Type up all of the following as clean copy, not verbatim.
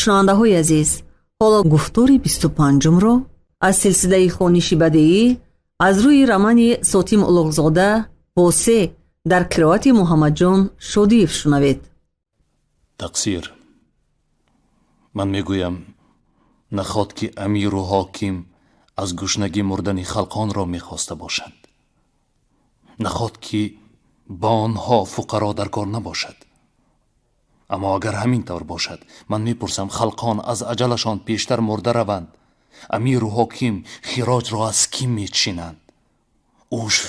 Шунавандаҳои азиз, ҳоло гуфтори 25-умро аз силсилаи хониши бадеӣ аз рӯи романи Сотим Улуғзода «Восеъ» дар қироати Муҳаммадҷон Шодиев шунавед. Тақсир, ман мегӯям, наход ки амиру ҳоким аз гушнагӣ мурдани халқонро мехоста бошанд, наход ки ба онҳо фуқаро дар кор набошад. Аммо агар ҳамин тавр бошад, ман мепурсам, халқон аз аҷалашон пештар мурда раванд, амиру ҳоким хироҷро аз кӣ мечинанд? Ушр,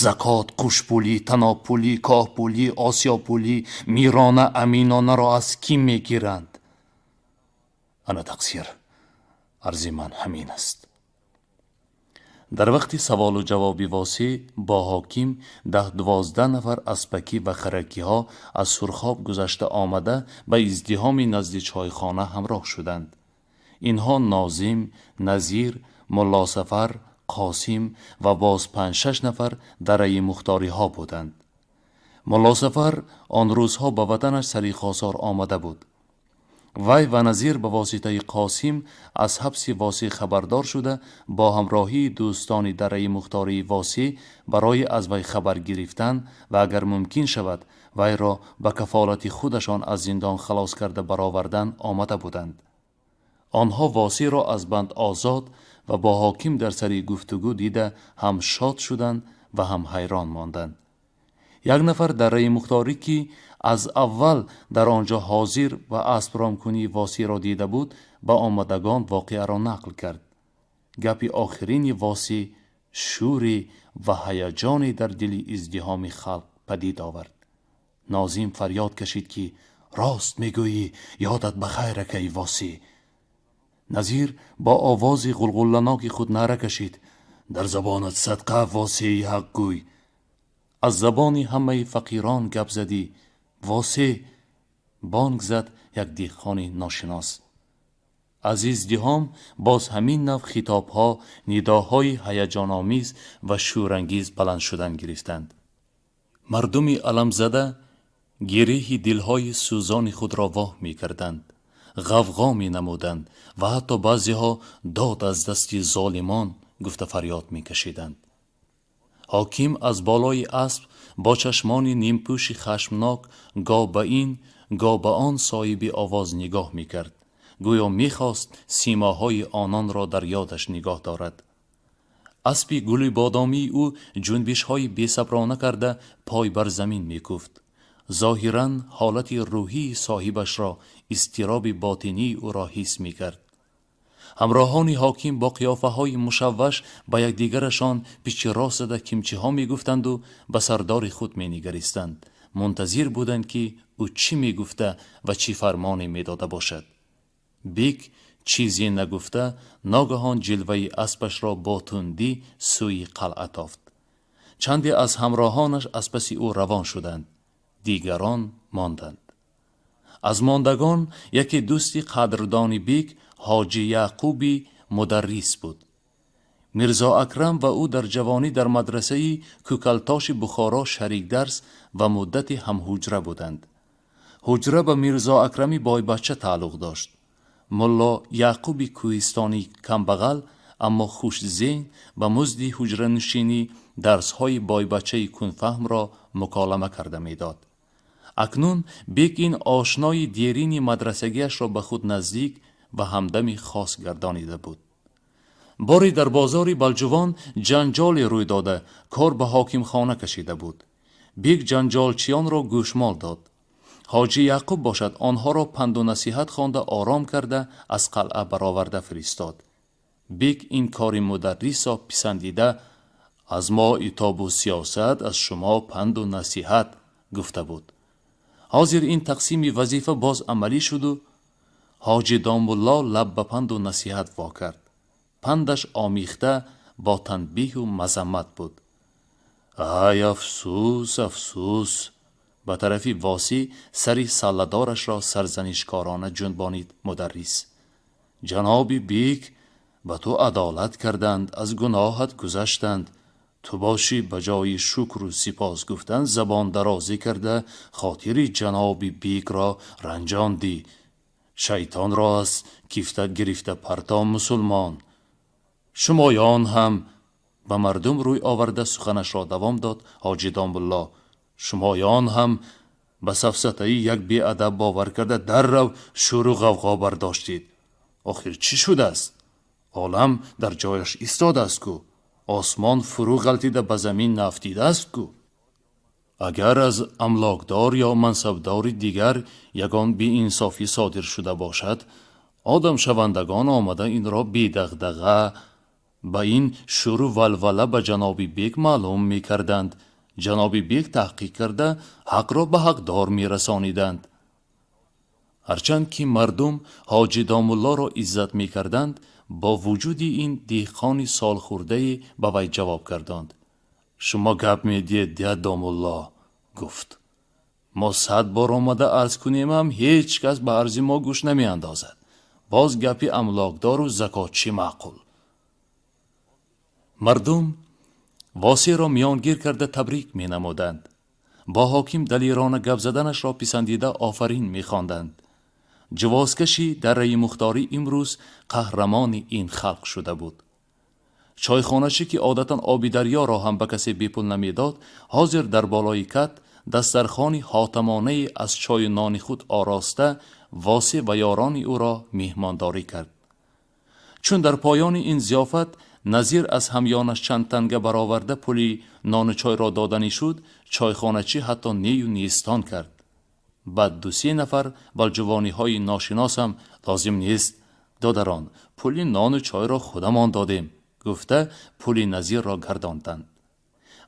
закот, қушпулӣ, танобпулӣ, коҳпулӣ, осиёпулӣ, мирона, аминонаро аз кӣ мегиранд? Ана тақсир, арзи ман ҳамин аст. Дар вақти саволу ҷавоби Восеъ бо ҳоким 10-12 нафар аспакӣ ва харакиҳо аз Сурхоб гузашта омада, ба издиҳоми назди чойхона ҳамроҳ шуданд. Инҳо Нозим, Назир, Муллосафар, Қосим ва боз панҷ-шаш нафар дараи мухториҳо буданд. Муллосафар он рӯзҳо ба ватанаш сари Хосор омада буд. Вай ва Назир ба воситаи Қосим аз ҳабси Восеъ хабардор шуда, бо ҳамроҳии дӯстони дараи мухтории Восеъ барои аз вай хабар гирифтан ва агар мумкин шавад, вайро ба кафолати худашон аз зиндон халос карда баровардан омада буданд. Онҳо Восеъро аз банд озод ва бо ҳоким дар сари гуфтугӯ дида, ҳам шод шуданд ва ҳам ҳайрон монданд. Як нафар дараи мухторӣ, ки аз аввал дар он ҷо ҳозир ва аспромкунии Восеъро дида буд, ба омадагон воқеаро нақл кард. Гапи охирини Восеъ шӯре ва ҳаяҷоне дар дили издиҳоми халқ падид овард. Нозим фарёд кашид, ки рост мегӯӣ, ёдат ба хайр, акаи Восеъ. Назир бо овози ғулғуланоки худ наъра кашид: «Дар забонат садқа, Восеи ҳақгӯй! Аз забони ҳамаи фақирон гап задӣ, Восеъ!» бонг зад як деҳқони ношинос. Аз издиҳом боз ҳамин нав хитобҳо, нидоҳои ҳаяҷономез ва шӯрангез баланд шудан гирифтанд. Мардуми аламзада гиреҳи дилҳои сӯзони худро воҳ мекарданд, ғавғо менамуданд ва ҳатто баъзеҳо «Дод аз дасти золимон!» гуфта фарёд мекашиданд. Ҳоким аз болои асп бо чашмони нимпӯши хашмнок гоҳ ба ин, гоҳ ба он соҳиби овоз нигоҳ мекард, гӯё мехост симоҳои ононро дар ёдаш нигоҳ дорад. Аспи гули бодомии ӯ ҷунбишҳои бесаброна карда, пой бар замин мекуфт. Зоҳиран ҳолати рӯҳии соҳибашро, изтироби ботинии ӯро ҳис мекард. Ҳамроҳони ҳоким бо қиёфаҳои мушавваш ба якдигарашон пичи рост зада кимчиҳо мегуфтанду ба сардори худ менигаристанд, мунтазир буданд, ки ӯ чӣ мегуфта ва чӣ фармоне медода бошад. Бек чизе нагуфта, ногаҳон ҷилваи аспашро бо тундӣ сӯи қалъа тофт. Чанде аз ҳамроҳонаш аз паси ӯ равон шуданд, дигарон монданд. Аз мондагон яке дӯсти қадрдони бек, Ҳоҷи Яъқуби мударрис буд. Мирзо Акрам ва ӯ дар ҷавонӣ дар мадрасаи Кӯкалтоши Бухоро шарикдарс ва муддате ҳамҳуҷра буданд. Ҳуҷра ба Мирзо Акрами бойбачча тааллуқ дошт. Мулло Яъқуби кӯҳистонӣ камбағал, аммо хушзеҳн ба музди ҳуҷранишинӣ дарсҳои бойбаччаи кунфаҳмро муколама карда медод. Акнун бек ин ошнои дерини мадрасагиашро ба худ наздик ва ҳамдами хос гардонида буд. Боре дар бозори Балҷувон ҷанҷоле рӯй дода, кор ба ҳокимхона кашида буд. Бек ҷанҷолчиёнро гӯшмол дод. Ҳоҷи Яъқуб бошад, онҳоро панду насиҳат хонда, ором карда, аз қалъа бароварда фиристод. Бек ин кори мударрисро писандида, «Аз мо итобу сиёсат, аз шумо панду насиҳат» гуфта буд. Ҳозир ин тақсими вазифа боз амалӣ шуду Ҳоҷи Домулло лаб ба панду насиҳат во кард. Пандаш омихта бо танбеҳу мазаммат буд. «Ай афсӯс, афсӯс!» ба тарафи Восеъ сари салладорашро сарзанишкорона ҷунбонид мударрис. «Ҷаноби бек ба ту адолат карданд, аз гуноҳат гузаштанд. Ту бошӣ, ба ҷои шукру сипос гуфтан, забондарозӣ карда, хотири ҷаноби бекро ранҷондӣ. Шайтонро аз кифтат гирифта парто, мусулмон. Шумоён ҳам, ба мардум рӯй оварда суханашро давом дод ҳоҷи Домулло, шумоён ҳам ба сафсатаи як беадаб бовар карда, даррав шӯру ғавғо бардоштед. Охир чӣ шудааст? Олам дар ҷояш истодааст ку, осмон фурӯ ғалтида ба замин наафтидааст ку. Агар аз амлокдор ё мансабдори дигар ягон беинсофӣ содир шуда бошад, одамшавандагон омада инро бедағдаға ба ин шӯру валвала ба ҷаноби бек маълум мекарданд. Ҷаноби бек таҳқиқ карда, ҳақро ба ҳақдор мерасониданд. Ҳарчанд ки мардум ҳоҷи Домуллоро иззат мекарданд, бо вуҷуди ин деҳқони солхӯрдае ба вай ҷавоб гардонд. Шумо гап медиҳед, дя домулло, гуфт. Мо 100 бор омада арз кунем ҳам, ҳеҷ кас ба арзи мо гӯш намеандозад. Боз гапи амлокдору закотчӣ маъқул. Мардум Восеъро миёнгир карда табрик менамуданд. Бо ҳоким далерона гап заданашро писандида офарин мехонданд. Ҷувозкаши дарраи мухторӣ имрӯз қаҳрамони ин халқ шуда буд. Чойхоначӣ, ки одатан оби дарёро ҳам ба касе бепул намедод, ҳозир дар болои кат дастархони ҳотамонае аз чою нони худ ороста, Восеъ ва ёрони ӯро меҳмондорӣ кард. Чун дар поёни ин зиёфат Назир аз ҳамёнаш чанд танга бароварда пули нону чойро доданӣ шуд, чойхоначӣ ҳатто нею нестон кард. Баъд ду-се нафар балҷувониҳои ношиносам лозим нест, додарон, пули нону чойро худамон додем, гуфта пули Назирро гардонданд.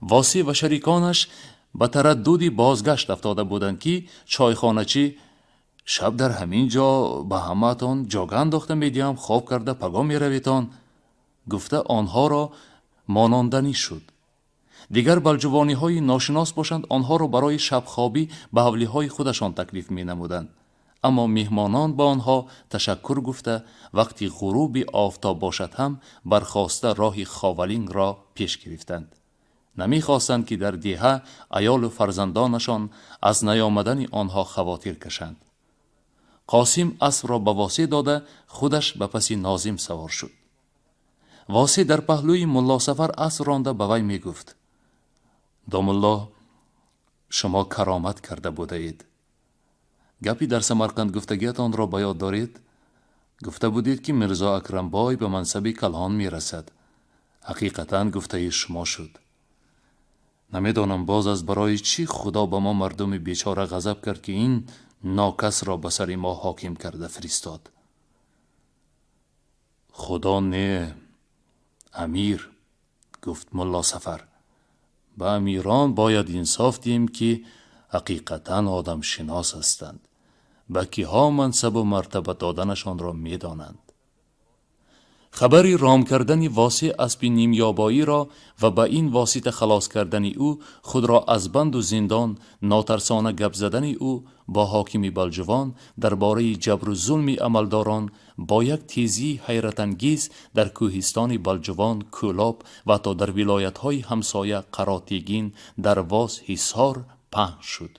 Восеъ ва шариконаш ба тараддуди бозгашт афтода буданд, ки чойхоначӣ: шаб дар ҳамин ҷо ба ҳамаатон ҷога андохта медиҳам, хоб карда пагоҳ мераветон, гуфта онҳоро мононданӣ шуд. Дигар балҷувониҳои ношинос бошанд, онҳоро барои шабхобӣ ба ҳавлиҳои худашон таклиф менамуданд. Аммо меҳмонон ба онҳо ташаккур гуфта, вақти ғуруби офтоб бошад ҳам бархоста роҳи Ховалингро пеш гирифтанд. Намехостанд, ки дар деҳа аёлу фарзандонашон аз наёмадани онҳо хавотир кашанд. Қосим аспро ба Восеъ дода, худаш ба паси Нозим савор шуд. Восеъ дар паҳлӯи Муллосафар асп ронда ба вай мегуфт: домулло, шумо каромат карда будаед. Гапи дар Самарқанд гуфтагиатонро ба ёд доред? Гуфта будед, ки Мирзо Акрамбой ба мансаби калон мерасад. Ҳақиқатан гуфтаи шумо шуд. Намедонам, боз аз барои чӣ Худо ба мо мардуми бечора ғазаб кард, ки ин нокасро ба сари мо ҳоким карда фиристод. Худо не, амир, гуфт Муллосафар. Ба амирон бояд инсоф диҳем, ки ҳақиқатан одамшинос ҳастанд, ба киҳо мансабу мартаба доданашонро медонанд. Хабари ром кардани Восеъ аспи нимёбоиро ва ба ин восита халос кардани ӯ худро аз банду зиндон, нотарсона гап задани ӯ бо ҳокими балҷувон дар бораи ҷабру зулми амалдорон бо як тезии ҳайратангез дар кӯҳистони Балҷувон, Кӯлоб ва ҳатто дар вилоятҳои ҳамсоя Қаротегин, Дарвоз, Ҳисор паҳн шуд.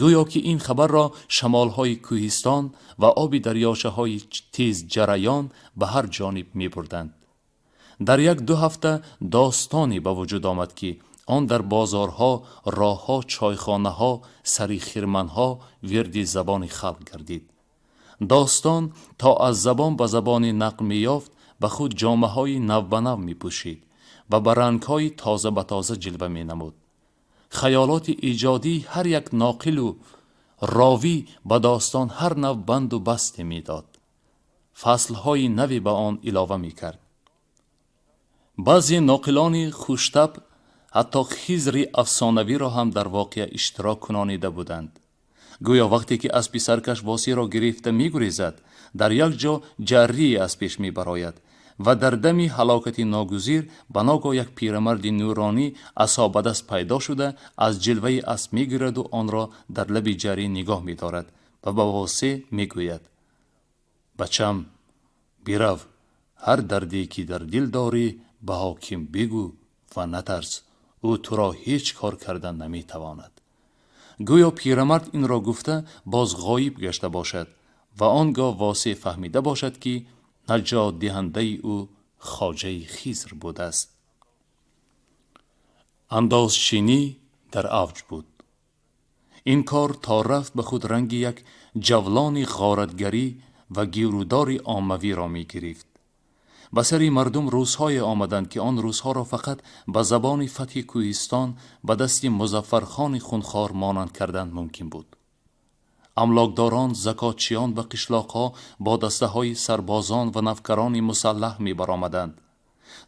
Гӯё ки ин хабарро шамолҳои кӯҳистон ва оби дарёчаҳои тезҷараён ба ҳар ҷониб мебурданд. Дар як-ду ҳафта достоне ба вуҷуд омад, ки он дар бозорҳо, роҳҳо, чойхонаҳо, сари хирманҳо вирди забони халқ гардид. Достон то аз забон ба забони нақл меёфт, ба худ ҷомаҳои навбанав мепӯшид ва ба рангҳои тоза ба тоза ҷилва менамуд. Хаёлоти эҷодии ҳар як ноқилу ровӣ ба достон ҳар нав банду басте медод, фаслҳои наве ба он илова мекард. Баъзе ноқилони хуштаб ҳатто Хизри афсонавиро ҳам дар воқеа иштирок кунонида буданд. Гӯё вақте ки аспи саркаш Восеъро гирифта мегурезад, дар як ҷо ҷаррие аз пеш мебарояд ва дар дами ҳалокати ногузир ба ногоҳ як пирамарди нуронӣ асо ба даст пайдо шуда, аз ҷилваи асп мегираду онро дар лаби ҷаррӣ нигоҳ медорад ва ба Восеъ мегӯяд: бачам, бирав, ҳар дарде ки дар дил дорӣ, ба ҳоким бигӯ ва натарс, ӯ туро ҳеҷ кор карда наметавонад. Гӯё пирамард инро гуфта боз ғоиб гашта бошад. Ва он гоҳ Восеъ фаҳмида бошад, ки наҷотдиҳандаи ӯ Хоҷаи Хизр будааст. Андозчинӣ дар авҷ буд. Ин кор то рафт ба худ ранги як ҷавлони ғоратгарӣ ва гирудори оммавиро мегирифт. Ба сари мардум рӯзҳое омаданд, ки он рӯзҳоро фақат ба забони фатҳи Кӯҳистон ба дасти Музаффархони хунхор монанд кардан мумкин буд. Амлокдорон, закотчиён ба қишлоқҳо бо дастаҳои сарбозон ва навкарони мусаллаҳ мебаромаданд.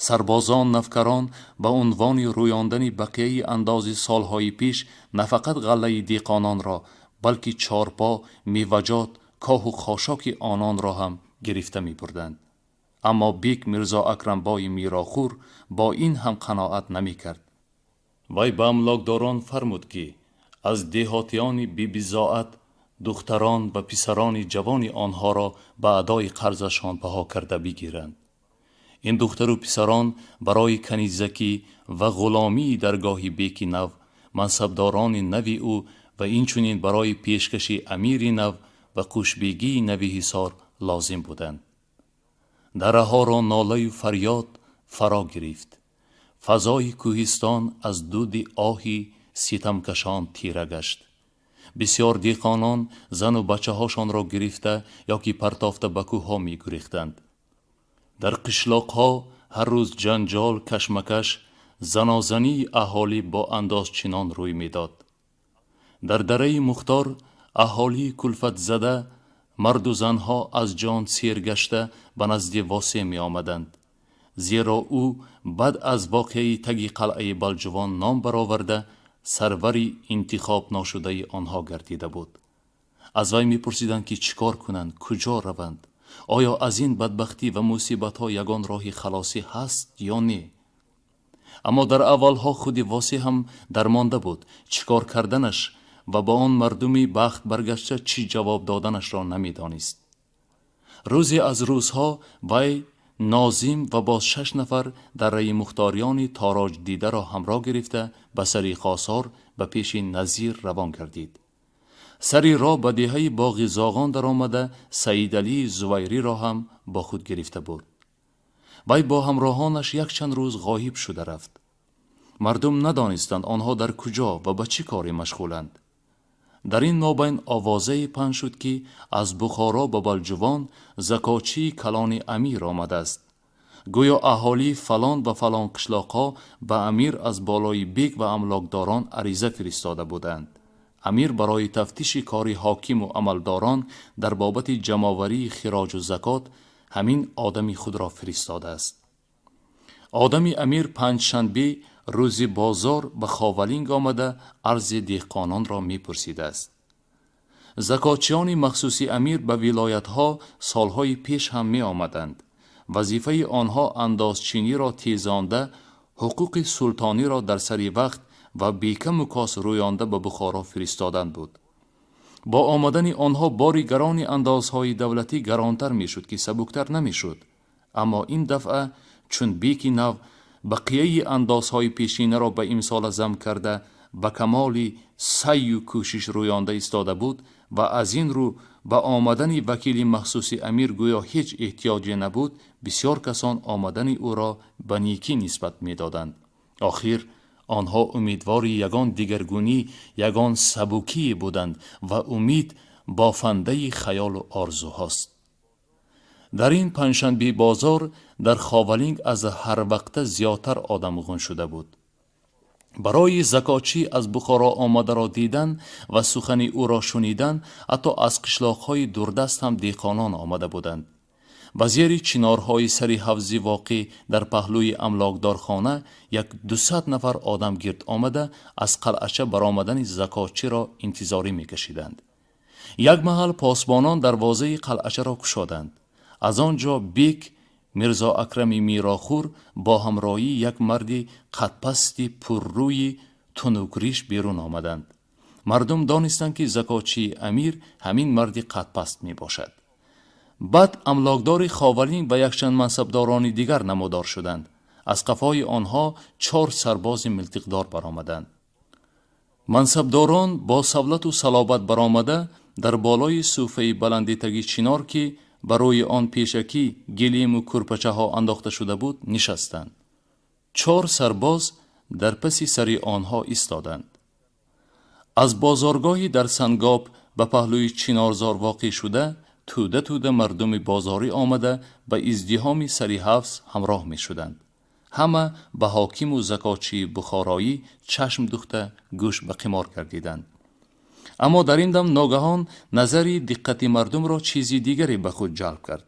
Сарбозон, навкарон ба унвони рӯёндани бақияи андози солҳои пеш на фақат ғаллаи деҳқононро, балки чорпо, меваҷот, коҳу хошоки ононро ҳам гирифта мебурданд. Аммо бек Мирзо Акрамбои Мирохӯр бо ин ҳам қаноат намекард. Вай ба амлокдорон фармуд, ки аз деҳотиёни бебизоат духтарон ва писарони ҷавони онҳоро ба адои қарзашон баҳо карда бигиранд. Ин духтару писарон барои канизакӣ ва ғуломии даргоҳи беки нав, мансабдорони нави ӯ ва инчунин барои пешкаши амири нав ва қӯшбегии нави Ҳисор лозим буданд. Дараҳоро нолаю фарёд фаро гирифт. Фазои кӯҳистон аз дуди оҳи ситамкашон тира гашт. Бисёр деҳқонон зану бачаҳошонро гирифта ё ки партофта ба кӯҳҳо мегурехтанд. Дар қишлоқҳо ҳар рӯз ҷанҷол, кашмакаш, занозании аҳолӣ бо андозчинон рӯй медод. Дар дараи Мухтор аҳолии кулфатзада, марду занҳо аз ҷон сер гашта ба назди Восеъ меомаданд, зеро ӯ баъд аз воқеаи таги қалъаи Балҷувон ном бароварда, сарвари интихоб нашудаи онҳо гардида буд. Аз вай мепурсиданд, ки чӣ кор кунанд, куҷо раванд, оё аз ин бадбахтӣ ва мусибатҳо ягон роҳи халосӣ ҳаст ё не. Аммо дар аввалҳо худи Восеъ ҳам дармонда буд, чӣ кор карданаш ва ба он мардуми бахт баргашта чӣ ҷавоб доданашро намедонист. Рӯзе аз рӯзҳо вай нозим ва боз 6 нафар дарраи мухториёни тороҷдидаро ҳамроҳ гирифта ба сари Қосор ба пеши Назир равон гардид. Сари роҳ ба деҳаи Боғи Зоғон даромада, Саидалии Зувайриро ҳам бо худ гирифта бурд. Вай бо ҳамроҳонаш якчанд рӯз ғоиб шуда рафт. Мардум надонистанд, онҳо дар куҷо ва ба чӣ коре машғуланд. Дар ин мобайн овозае паҳн шуд, ки аз Бухоро ба Балҷувон закотчии калони амир омадааст. Гӯё аҳолии фалон ва фалон қишлоқҳо ба амир аз болои бек ва амлокдорон ариза фиристода буданд. Амир барои тафтиши кори ҳокиму амалдорон дар бобати ҷамъоварии хироҷу закот ҳамин одами худро фиристодааст. Одами амир панҷшанбе рӯзи бозор ба Ховалинг омада, арзи деҳқононро мепурсидааст. Закотчиёни махсуси амир ба вилоятҳо солҳои пеш ҳам меомаданд. Вазифаи онҳо андозчиниро тезонда, ҳуқуқи султониро дар сари вақт ва бекаму кос рӯёнда ба Бухоро фиристодан буд. Бо омадани онҳо бори гарони андозҳои давлатӣ гаронтар мешуд, ки сабуктар намешуд. Аммо ин дафъа, чун беки нав бақияи андозҳои пешинаро ба имсола зам карда, ба камоли сайю кӯшиш рӯёнда истода буд ва аз ин рӯ ба омадани вакили махсуси амир гӯё ҳеҷ эҳтиёҷе набуд, бисёр касон омадани ӯро ба некӣ нисбат медоданд. Охир онҳо умедвори ягон дигаргунӣ, ягон сабукие буданд ва умид бофандаи хаёлу орзуҳост. Дар ин панҷшанби бозор дар Ховалинг аз ҳарвақта зиёдтар одам ғун шуда буд. Барои закотчӣ аз Бухоро омадаро дидан ва сухани ӯро шунидан ҳатто аз қишлоқҳои дурдаст ҳам деҳқонон омада буданд. Ба зери чинорҳои сари ҳавзи воқеъ дар паҳлӯи амлокдорхона як 200 нафар одам гирд омада, аз қалъача баромадани закотчиро интизорӣ мекашиданд. Як маҳал посбонон дарвозаи қалъачаро кушоданд. Аз он ҷо бек Мирзо Акрами Мирохӯр бо ҳамроҳии як марди қадпасти пуррӯи тунукриш берун омаданд. Мардум донистанд, ки закотчии амир ҳамин марди қадпаст мебошад. Баъд амлокдори Ховалинг ва якчанд мансабдорони дигар намудор шуданд. Аз қафои онҳо чор сарбози милтиқдор баромаданд. Мансабдорон бо савлату салобат баромада, дар болои суфаи баланди таги чинор, ки барои он пешакӣ гилиму кӯрпачаҳо андохта шуда буд, нишастанд. Чор сарбоз дар паси сари онҳо истоданд. Аз бозоргоҳи дар Сангоб ба паҳлӯи Чинорзор воқеъ шуда, тӯда тӯда мардуми бозорӣ омада, ба издиҳоми сари ҳавз ҳамроҳ мешуданд. Ҳама ба ҳокиму закотчии бухороӣ чашм духта, гӯш ба қимор гардиданд. Аммо дар ин дам ногаҳон назари диққати мардумро чизи дигаре ба худ ҷалб кард.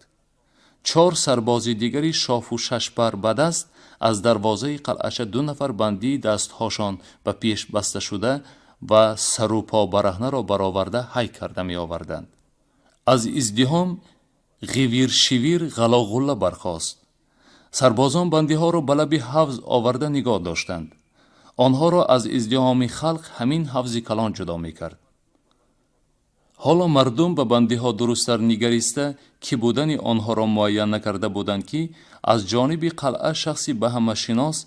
Чор сарбози дигари шофу шашпар ба даст аз дарвозаи қалъача ду нафар бандии дастҳошон ба пеш баста шуда ва сару по бараҳнаро бароварда, ҳай карда меоварданд. Аз издиҳом ғивиршивир, ғалоғулла бархост. Сарбозон бандиҳоро ба лаби ҳавз оварда нигоҳ доштанд. Онҳоро аз издиҳоми халқ ҳамин ҳавзи калон ҷудо мекард. Ҳоло мардум ба бандиҳо дурусттар нигариста, кӣ будани онҳоро муайян накарда буданд, ки аз ҷониби қалъа шахси ба ҳамашинос,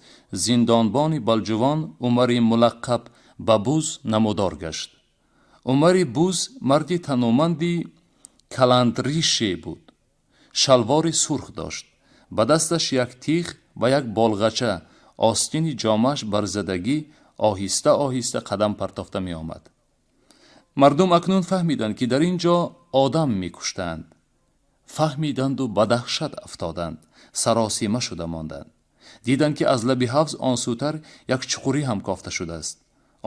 зиндонбони Балҷувон, Умари мулаққаб ба Буз намудор гашт. Умари Буз марди тануманди каландрише буд. Шалвори сурх дошт, ба дасташ як тиғ ва як болғача, остини ҷомааш барзадагӣ, оҳиста оҳиста қадам партофта меомад. Мардум акнун фаҳмиданд, ки дар ин ҷо одам мекуштанд. Фаҳмиданду ба даҳшат афтоданд, саросима шуда монданд. Диданд, ки аз лаби ҳавз он сӯтар як чуқурӣ ҳам кофта шудааст.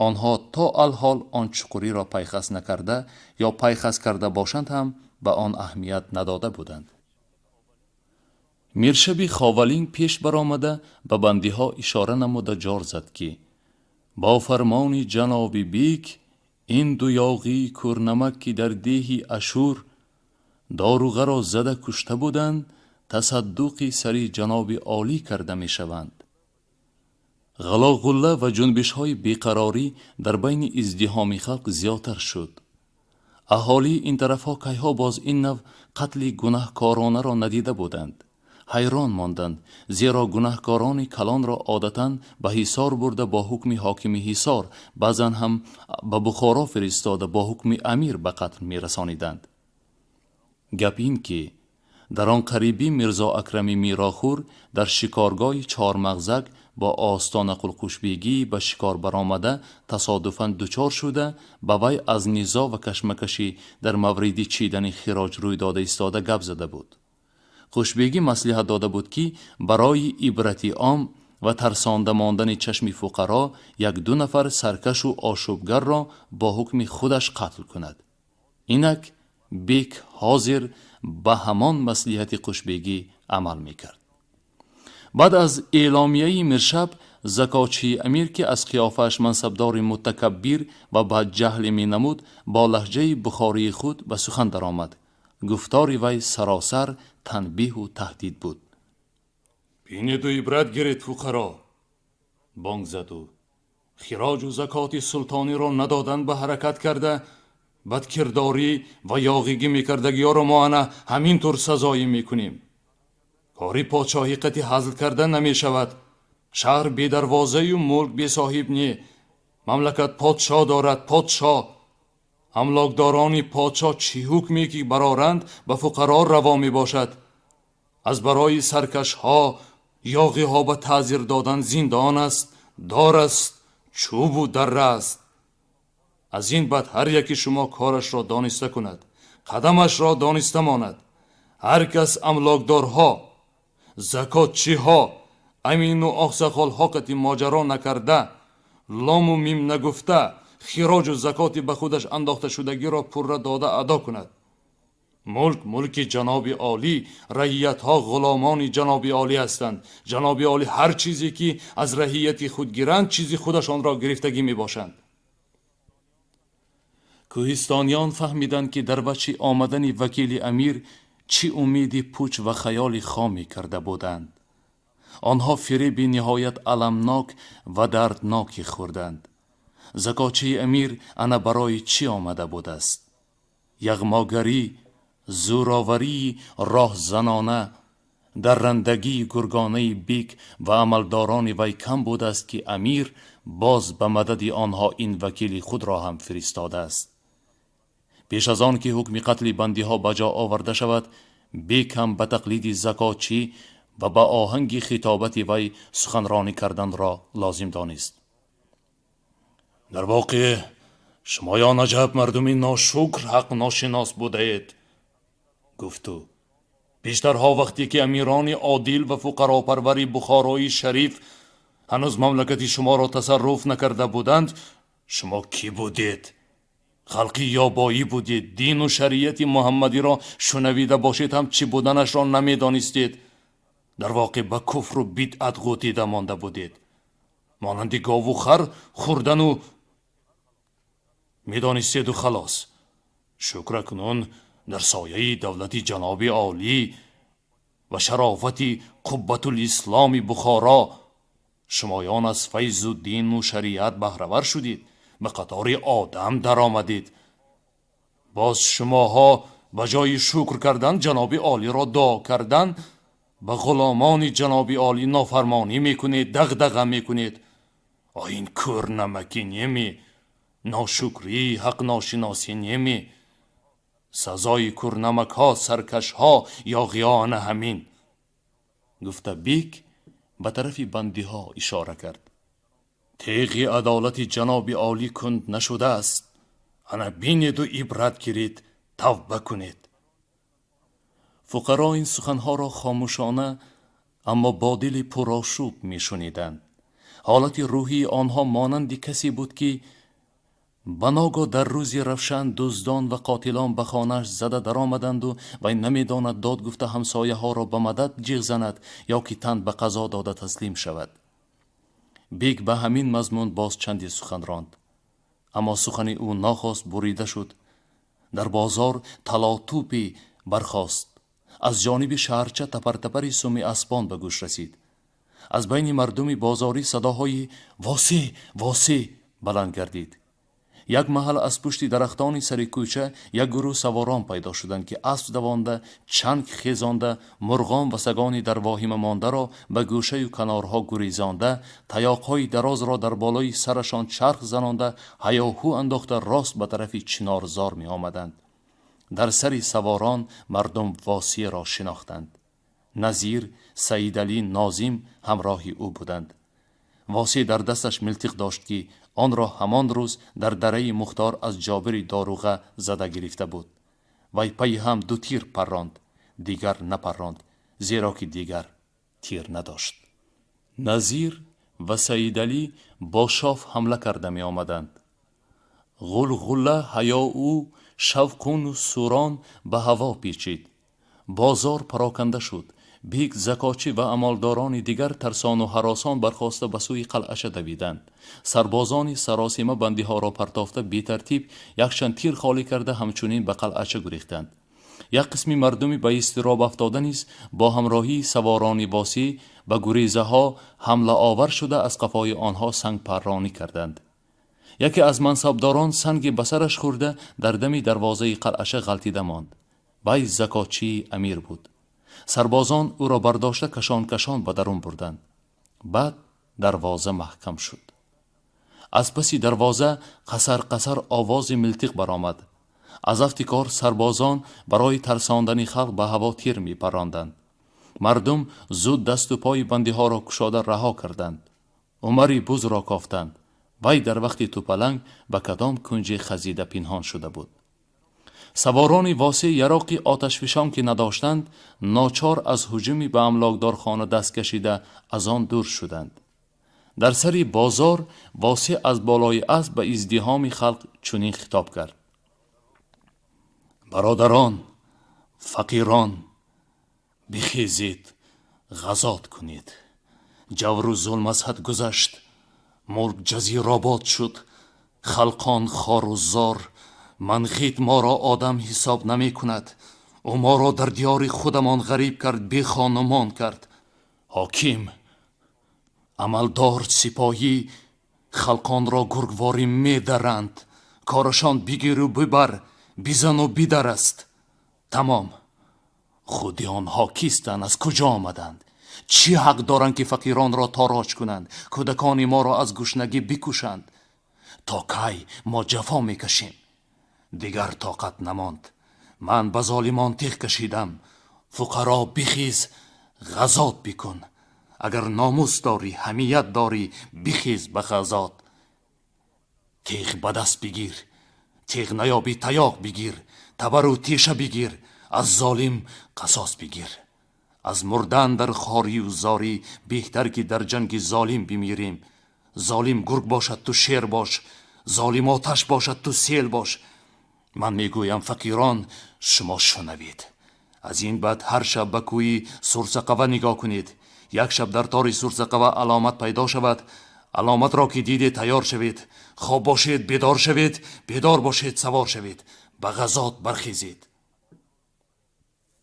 Онҳо то алҳол он чуқуриро пайхас накарда ё пайхас карда бошанд ҳам, ба он аҳамият надода буданд. Миршаби Ховалинг пеш баромада, ба бандиҳо ишора намуда, ҷор зад, ки бо фармони ҷаноби бик ин ду ёғии кӯрнамак, ки дар деҳи Ашур доруғаро зада кушта буданд, тасаддуқи сари ҷаноби олӣ карда мешаванд. Ғалоғулла ва ҷунбишҳои беқарорӣ дар байни издиҳоми халқ зиёдтар шуд. Аҳолии ин тарафҳо кайҳо боз ин нав қатли гунаҳкоронаро надида буданд. Ҳайрон монданд, зеро гунаҳкорони калонро одатан ба Ҳисор бурда, бо ҳукми ҳокими Ҳисор, баъзан ҳам ба Бухоро фиристода, бо ҳукми амир ба қатл мерасониданд. Гап ин ки дар он қарибӣ Мирзо Акрами Мирохӯр дар шикоргоҳи Чормағзак бо Остонақулқушбегӣ ба шикор баромада, тасодуфан дучор шуда, ба вай аз низоъ ва кашмакашӣ дар мавриди чидани хироҷ рӯй дода истода гап зада буд. Хушбегӣ маслиҳат дода буд, ки барои ибрати ом ва тарсонда мондани чашми фуқаро як-ду нафар саркашу ошӯбгарро бо ҳукми худаш қатл кунад. Инак бек ҳозир ба ҳамон маслиҳати Қушбегӣ амал мекард. Баъд аз эъломияи миршаб, закотчии амир, ки аз қиёфааш мансабдори мутакаббир ва бадҷаҳле менамуд, бо лаҳҷаи бухории худ ба сухан даромад. Гуфтори вай саросар танбеҳу таҳдид буд. «Бинеду ибрат гиред, фуқаро», бонг зад ӯ. «Хироҷу закоти султониро надодан ба ҳаракат карда, бадкирдорӣ ва ёғигӣ мекардагиёро мо ана ҳамин тур сазоӣ мекунем. Кори подшоҳӣ қати ҳазл карда намешавад. Шаҳр бедарвозаю мулк бесоҳиб не. Мамлакат подшоҳ дорад, подшоҳ. Амлокдорони подшоҳ чӣ ҳукме ки бароранд, ба фуқаро раво мебошад. Аз барои саркашҳо, ёғиҳо ба таъзир додан зиндон аст, дор аст, чӯбу дарра аст. Аз ин баъд ҳар яки шумо корашро дониста кунад, қадамашро дониста монад. Ҳар кас амлокдорҳо, закотчиҳо, амину оқсақолҳо қати моҷаро накарда, лому мим нагуфта, хироҷу закоти ба худаш андохташудагиро пурра дода адо кунад. Мулк мулки ҷаноби олӣ, раиятҳо ғуломони ҷаноби олӣ ҳастанд. Ҷаноби олӣ ҳар чизе ки аз раияти худ гиранд, чизи худашонро гирифтагӣ мебошанд». Кӯҳистониён фаҳмиданд, ки дар вачҳи омадани вакили амир чӣ умеди пуч ва хаёли хоме карда буданд. Онҳо фиреби ниҳоят аламнок ва дардноке хӯрданд. Закотчии амир ана барои чӣ омада будааст? Яғмогарӣ, зӯроварии роҳзанона, Даррандагии гургонаи бик ва амалдорони вай кам будааст, ки амир боз ба мадади онҳо ин вакили худро ҳам фиристодааст. Пеш аз он ки ҳукми қатли бандиҳо ба ҷо оварда шавад, бек ҳам ба тақлиди закотчӣ ва ба оҳанги хитобати вай суханронӣ карданро лозим донист. Дар воқеъ шумоён аҷаб мардуми ношукр, ҳақ ношинос будаед, гуфт ӯ. Пештарҳо, вақте ки амирони одил ва фуқаропарвари Бухорои шариф ҳанӯз мамлакати шуморо тасарруф накарда буданд, шумо кӣ будед? Халқи ёбоӣ будед, дину шариати муҳаммадиро шунавида бошед ҳам, чӣ буданашро намедонистед. Дар воқеъ ба куфру бидъат ғӯтида монда будед, монанди гову хар хӯрдану медонистеду халос. Шукр, акнун дар сояи давлати ҷаноби олӣ ва шарофати қуббатулисломи Бухоро шумоён аз файзу дину шариат баҳравар шудед, ба қатори одам даромадед. Боз шумоҳо ба ҷои шукр кардан, ҷаноби олиро дуо кардан, ба ғуломони ҷаноби олӣ нофармонӣ мекунед, дағдаға мекунед. О, ин кӯрнамакӣ неме, ношукрӣ, ҳақношиносӣ неме? Сазои кӯрнамакҳо, саркашҳо, ёғиёна ҳамин. Гуфта, бек ба тарафи бандиҳо ишора кард. Теғи адолати ҷаноби олӣ кунд нашудааст. Ана бинеду ибрат гиред, тавба кунед. Фуқаро ин суханҳоро хомӯшона, аммо бо дили пурошӯб мешуниданд. Ҳолати рӯҳии онҳо монанди касе буд, ки ба ногоҳ дар рӯзи равшан дуздон ва қотилон ба хонааш зада даромаданду вай намедонад дод гуфта ҳамсояҳоро ба мадад ҷиғ занад ё ки тан ба қазо дода таслим шавад. Бек ба ҳамин мазмун боз чанде сухан ронд, аммо сухани ӯ нохост бурида шуд. Дар бозор талотупе бархост. Аз ҷониби шаҳрча тапартапари суми аспон ба гӯш расид. Аз байни мардуми бозорӣ садоҳои «Восе, Восе» баланд гардид. Як маҳал аз пушти дарахтони сари кӯча як гурӯҳ саворон пайдо шуданд, ки асп давонда, чанг хезонда, мурғон ва сагони дар воҳима мондаро ба гӯшаю канорҳо гурезонда, таёқҳои дарозро дар болои сарашон чарх занонда, ҳаёҳӯ андохта, рост ба тарафи чинорзор меомаданд. Дар сари саворон мардум Восиеро шинохтанд. Назир, Саидалӣ, Нозим ҳамроҳи ӯ буданд. Восеъ дар дасташ милтиқ дошт, ки онро ҳамон рӯз дар дараи Мухтор аз Ҷобири доруға зада гирифта буд. Вай пайи ҳам ду тир парронд, дигар напарронд, зеро ки дигар тир надошт. Назир ва Саидалӣ бо шоф ҳамла карда меомаданд. Ғулғула, ҳаёу шавқуну сурон ба ҳаво печид. Бозор пароканда шуд. Бек, закотчӣ ва амалдорони дигар тарсону ҳаросон бархоста ба сӯи қалъача давиданд. Сарбозони саросима бандиҳоро партофта, бетартиб якчанд тир холӣ карда, ҳамчунин ба қалъача гурехтанд. Як қисми мардуми ба изтироб афтода низ бо ҳамроҳии саворони Восеъ ба гурезаҳо ҳамлаовар шуда, аз қафои онҳо сангпарронӣ карданд. Яке аз мансабдорон санге ба сараш хӯрда, дар дами дарвозаи қалъача ғалтида монд. Вай закотчии амир буд. Сарбозон ӯро бардошта, кашон кашон ба дарун бурданд. Баъд дарвоза маҳкам шуд. Аз паси дарвоза қасар қасар овози милтиқ баромад. Аз афти кор сарбозон барои тарсондани халқ ба ҳаво тир мепаронданд. Мардум зуд дасту пои бандиҳоро кушода раҳо карданд. Умари бузро кофтанд. Вай дар вақти тӯпаланг ба кадом кунҷе хазида пинҳон шуда буд. Саворони Восеъ яроқи оташфишон ки надоштанд, ночор аз ҳуҷуми ба амлокдорхона даст кашида, аз он дур шуданд. Дар сари бозор Восеъ аз болои асп ба издиҳоми халқ чунин хитоб кард: «Бародарон, фақирон, бихезед, ғазот кунед. Ҷавру зулм аз ҳад гузашт, мулк ҷазиробод шуд, халқон хору зор. Манғит моро одам ҳисоб намекунад. Ӯ моро дар диёри худамон ғариб кард, бехонумон кард. Ҳоким, амалдор, сипоҳӣ халқонро гургворӣ медаранд. Корашон бигиру бибар, бизану бидар аст. Тамом. Худи онҳо кистанд, аз куҷо омаданд? Чӣ ҳақ доранд, ки фақиронро тороҷ кунанд, кӯдакони моро аз гушнагӣ бикушанд? То кай мо ҷафо мекашем? Дигар тоқат намонд. Ман ба золимон теғ кашидам. Фуқаро, бихез, ғазот бикун. Агар номус дорӣ, ҳамият дорӣ, бихез ба ғазот. Теғ ба даст бигир, теғ наёбӣ, таёқ бигир, табару теша бигир, аз золим қасос бигир. Аз мурдан дар хорию зорӣ беҳтар, ки дар ҷанги золим бимирем. Золим гург бошад, ту шер бош, золим оташ бошад, ту сел бош. Ман мегӯям, фақирон, шумо шунавед. Аз ин баъд ҳар шаб ба кӯи Сурсақава нигоҳ кунед. Як шаб дар тори Сурсақава аломат пайдо шавад. Аломатро ки дидед, тайёр шавед. Хоб бошед, бедор шавед, бедор бошед, савор шавед, ба ғазот бархезед.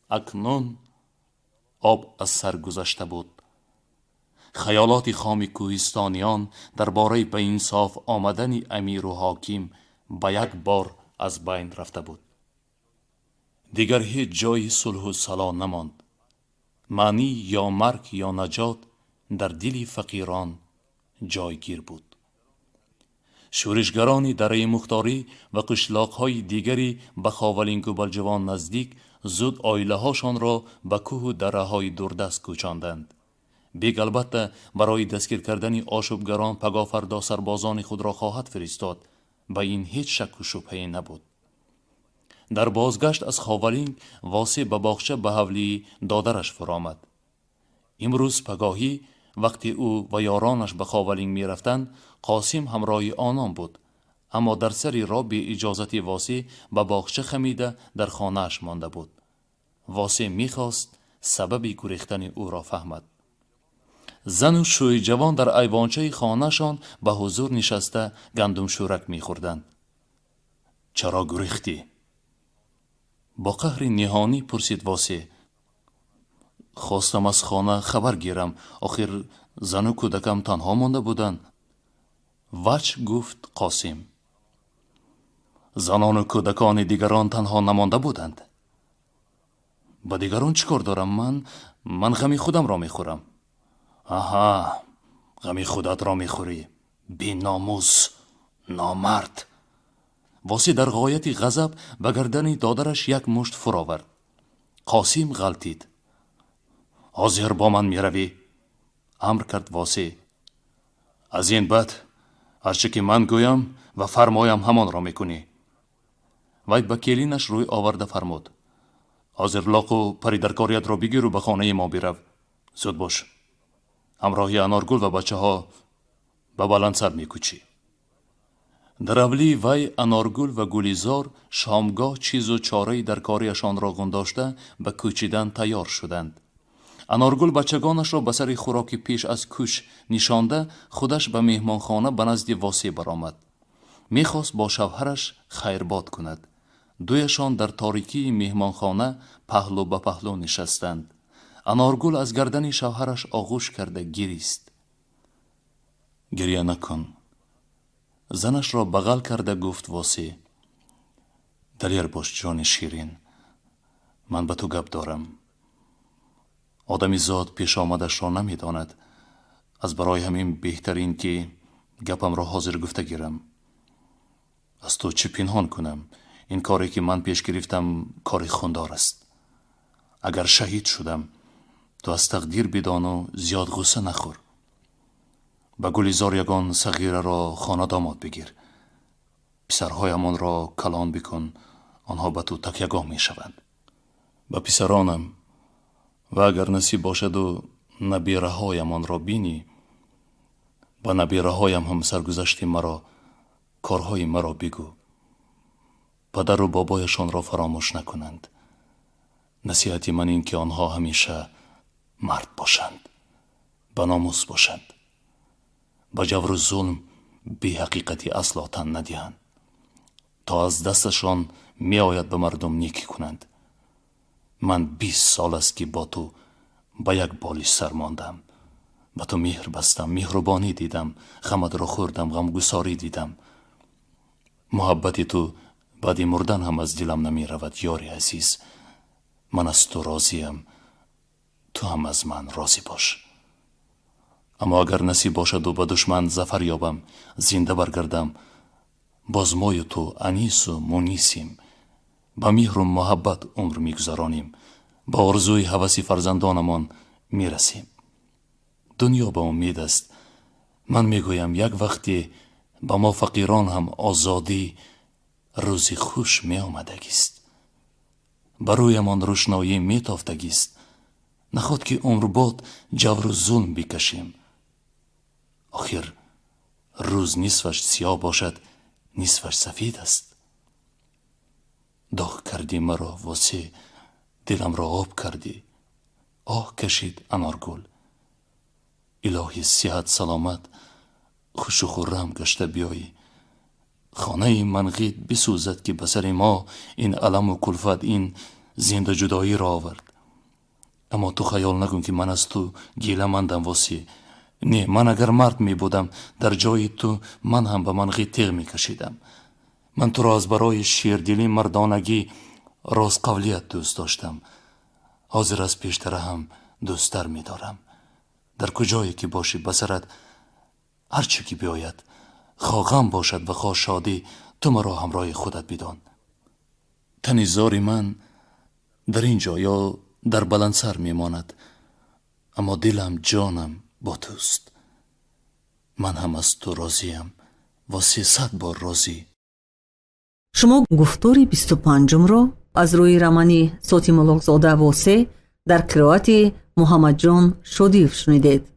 Акнун об аз сар гузашта буд. Хаёлоти хоми кӯҳистониён дар бораи ба инсоф омадани амиру ҳоким ба як бор аз байн рафта буд. Дигар ҳеҷ ҷойи сулҳу сало намонд. Маънии ё марг, ё наҷот дар дили фақирон ҷойгир буд. Шӯришгарони дараи Мухторӣ ва қишлоқҳои дигари ба Ховалингу Балҷувон наздик зуд оилаҳошонро ба кӯҳу дараҳои дурдаст кӯчонданд. Бег, албатта, барои дастгир кардани ошӯбгарон пагоҳ фардо сарбозони худро хоҳад фиристод. Ба ин ҳеҷ шакку шубҳае набуд. Дар бозгашт аз Ховалинг Восеъ ба боғча, ба ҳавлии додараш фуромад. Имрӯз пагоҳӣ, вақте ӯ ва ёронаш ба Ховалинг мерафтанд, Қосим ҳамроҳи онон буд, аммо дар сари роҳ беиҷозати Восеъ ба боғча хамида, дар хонааш монда буд. Восеъ мехост сабаби гурехтани ӯро фаҳмад. Зану шӯйҷавон дар айвончаи хонаашон ба ҳузур нишаста, гандумшӯрак мехӯрданд. «Чаро гурехтӣ?» — бо қаҳри ниҳонӣ пурсид Восеъ. «Хостам аз хона хабар гирам, охир зану кӯдакам танҳо монда буданд», — вач гуфт Қосим. «Занону кӯдакони дигарон танҳо намонда буданд?» «Ба дигарон чӣ кор дорам ман? Ман ғами худамро мехӯрам». «Аҳа, ғами худатро мехӯрӣ, беномус, номард!» Восеъ дар ғояти ғазаб ба гардани додараш як мушт фуровард. Қосим ғалтид. «Ҳозир бо ман меравӣ», — амр кард Восеъ. «Аз ин баъд ҳарче ки ман гӯям ва фармоям, ҳамонро мекунӣ». Вай ба келинаш рӯй оварда фармуд: «Ҳозир лоқу пари даркориятро бигиру ба хонаи мо бирав. Зуд бош, ҳамроҳи Аноргул ва бачаҳо ба Баландсар мекӯчӣ». Дар ҳавлии вай Аноргул ва Гулизор шомгоҳ чизу чораи даркориашонро ғундошта, ба кӯчидан тайёр шуданд. Аноргул бачагонашро ба сари хӯроки пеш аз кӯч нишонда, худаш ба меҳмонхона ба назди Восеъ баромад. Мехост бо шавҳараш хайрбод кунад. Дуяшон дар торикии меҳмонхона паҳлӯ ба паҳлӯ нишастанд. Аноргул аз гардани шавҳараш оғӯш карда гирист. «Гирья накун», — занашро бағал карда гуфт Восеъ. «Далер бош, ҷони ширин, ман ба ту гап дорам. Одами зод пешомадашро намедонад. Аз барои ҳамин беҳтарин, ки гапамро ҳозир гуфта гирам. Аз ту чӣ пинҳон кунам? Ин коре, ки ман пеш гирифтам, кори хундор аст. Агар шаҳид шудам, ту аз тақдир бидону зиёд ғусса нахӯр. Ба Гулизор ягон сағираро хонадомод бигир. Писарҳоямонро калон бикун, онҳо ба ту такягоҳ мешаванд. Ба писаронам ва агар насиб бошаду набираҳоямонро бинӣ, ба набираҳоям ҳам саргузашти маро, корҳои маро бигӯ. Падару бобояшонро фаромӯш накунанд. Насиҳати ман ин, ки онҳо ҳамеша мард бошанд, ба номус бошанд, ба ҷавру зулм, беҳақиқатӣ асло тан надиҳанд. То аз дасташон меояд, ба мардум некӣ кунанд. Ман 20 сол аст, ки бо ту ба як болиш сар мондам, ба ту меҳр бастам, меҳрубонӣ дидам, ғаматро хӯрдам, ғамгусорӣ дидам. Муҳаббати ту баъди мурдан ҳам аз дилам намеравад, ёри азиз. Ман аз ту розиям, ту ҳам аз ман розӣ бош. Аммо агар насиб бошаду ба душман зафар ёбам, зинда баргардам, боз мою ту анису мунисем, ба меҳру муҳаббат умр мегузаронем, ба орзуи ҳаваси фарзандонамон мерасем. Дунё ба умед аст. Ман мегӯям, як вақте ба мо фақирон ҳам озодӣ, рӯзи хуш меомадагист, ба рӯямон рӯшноӣ метофтагист. Наход ки умрбод ҷавру зулм бикашем? Охир рӯз нисфаш сиёҳ бошад, нисфаш сафед аст. Доғ кардӣ маро, Восеъ, диламро об кардӣ. Оҳ кашид Аноргул. Илоҳӣ, сиҳат саломат, хушу хуррам гашта биёӣ. Хонаи Манғит бисӯзад, ки ба сари мо ин аламу кулфат, ин зиндаҷудоиро овард. Аммо ту хаёл накун, ки ман аз ту гиламандам, Восеъ. Не, ман агар мард мебудам, дар ҷои ту ман ҳам ба Манғит теғ мекашидам. Ман туро аз барои шердилӣ, мардонагӣ, ростқавлият дӯст доштам. Ҳозир аз пештара ҳам дӯсттар медорам. Дар куҷое ки бошӣ, ба сарат ҳар чӣ ки биёяд, хоҳ ғам бошад ва хоҳ шодӣ, ту маро ҳамроҳи худат бидон. Тани зори ман дар ин ҷо ё дар баландсар мемонад, аммо дилам, ҷонам бо туст. Ман ҳам аз ту розиям, Восеъ, 100 бор розӣ. Шумо гуфтори 25-умро аз рӯи романи Сотим Улуғзода «Восеъ» дар қироати Муҳаммадҷон Шодиев шунидед.